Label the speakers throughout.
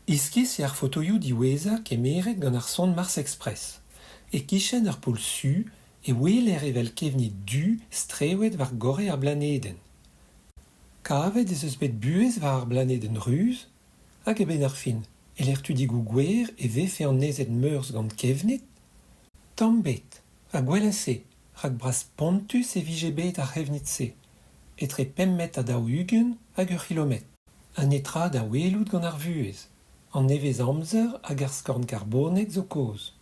Speaker 1: Iskis eo ar fotoioù diwezhañ kemeret gant ar sont Mars Express. E-kichen ar pol Su e weler evel kevnid du strewet war gorre ar blanedenn. Kavet ez eus bet buhez war ar blanedenn ruz hag a-benn ar fin e-lec'h tudigoù gwer e vefe annezet Meurzh gant kevnid? Tamm ebet, ha gwell a se, rak bras-spontus e vije bet ar c'hevnid-se, etre pemp metr ha 40 hag ur c'hilometr. Ha netra da welout gant ar vuhez, an nevez-amzer hag ar skorn karbonek zo kaoz.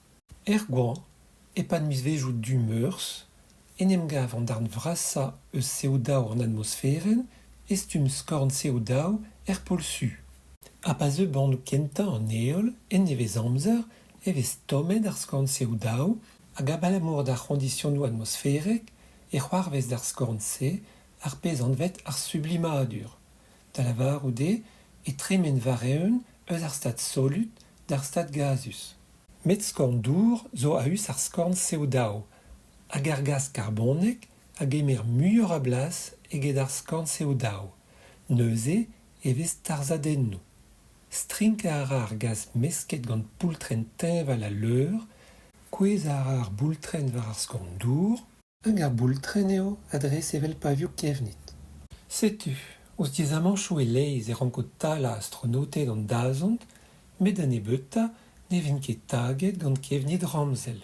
Speaker 1: Er goañv, e-pad mizvezhioù Du Meurzh, en em gav an darn vrasañ eus CO2 an atmosferenn e stumm skorn CO2 er pol Su. Ha pa zeu bannoù kentañ an heol en nevezamzer e vez tommet ar skorn CO2 hag abalamour d'ar c'hoñdisionoù atmosferek e c'hoarvez d'ar skorn-se ar pezh anvet ar sublimadur, da lavarout eo e tremen war-eeun eus ar stad solut d'ar stad gazus. Met skorn dour zo a-us ar skorn CO2 hag ar gaz karbonek a gemer muioc'h a blas eget ar skorn CO2, neuze e vez tarzhadennoù. Strinkañ a ra ar gaz mesket gant poultrenn teñval al leur, kouezhañ a ra ar boultrenn war ar skorn dour, Hag ar boultrenn eo a dres evel pavioù kevnid. Setu, ouzh diaezamantoù e-leizh e ranko talañ astronoted an dazont, met da nebeutañ ne vint ket taget gant kevnid ramzel.